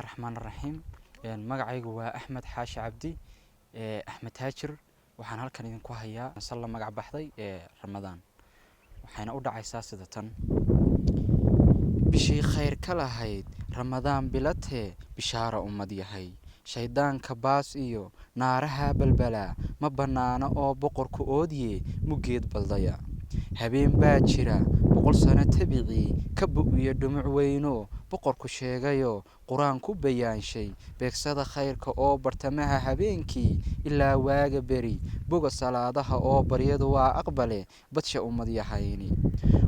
Raxmaan raxiim. Magacaygu waa Axmed Xaashi Cabdi, Axmed Taajir. Waxaan halkan idinku hayaa sal la magac baxday ee Ramadaan, waxayna u dhacaysaa sida tan: bishii khayr ka lahayd Ramadaan bilatee, bishaara ummad yahay. Shayddaanka baas iyo naaraha balbalaa ma bannaano oo boqorku oodye muggeed baldaya. Habeen baa jira 100 sano tabicii ka bu'iyo dhumuc weyno boqorku sheegayo Qur-aan ku bayaanshay. Beegsada khayrka oo bartamaha habeenkii ilaa waaga beri boga salaadaha oo baryadu waa aqbale. Badsha ummad yahayni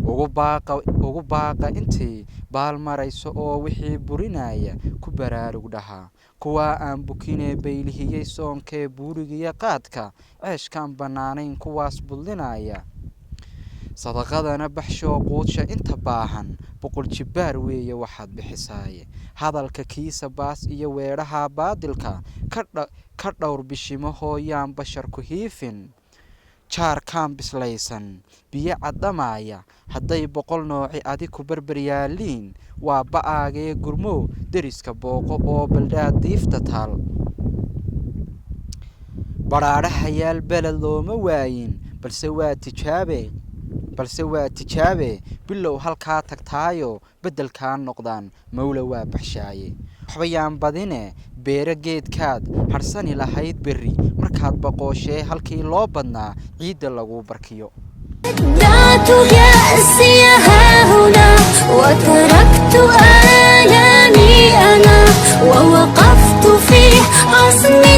ugu baaqa, ugu baaqa intii baal marayso oo wixii burinaya ku baraarug dhaha. Kuwaa aan bukinee baylihiyey soonkee buurigiyo qaadka ceeshkaan bannaanayn, kuwaas budlinaya. Sadaqadana baxshoo quudsha inta baahan, 100 jibbaar weeye waxaad bixisaaye. Hadalka kiisa baas iyo weedhaha baadilka ka dhowr bishimo hooyaan basharku hiifin. Jaarkaan bislaysan biyo caddamaaya hadday 100 nooci adi ku barbar yaaliin, waa ba'aagee gurmo deriska booqo oo baldhaad diifta taal. Badhaadhahayaal beled looma waayin, balse waa tijaabe, balse waa tijaabe. Bilow halkaa tagtaayo beddelkaa noqdaan, mawla waa baxshaaye. Waxba yaan badine, beero geedkaad hadhsani lahayd berri markaad boqooshee halkii loo badnaa ciidda laguu barkiyo. ودعت يأسي هاهنا وتركت آلامي أنا ووقفت في عصمي.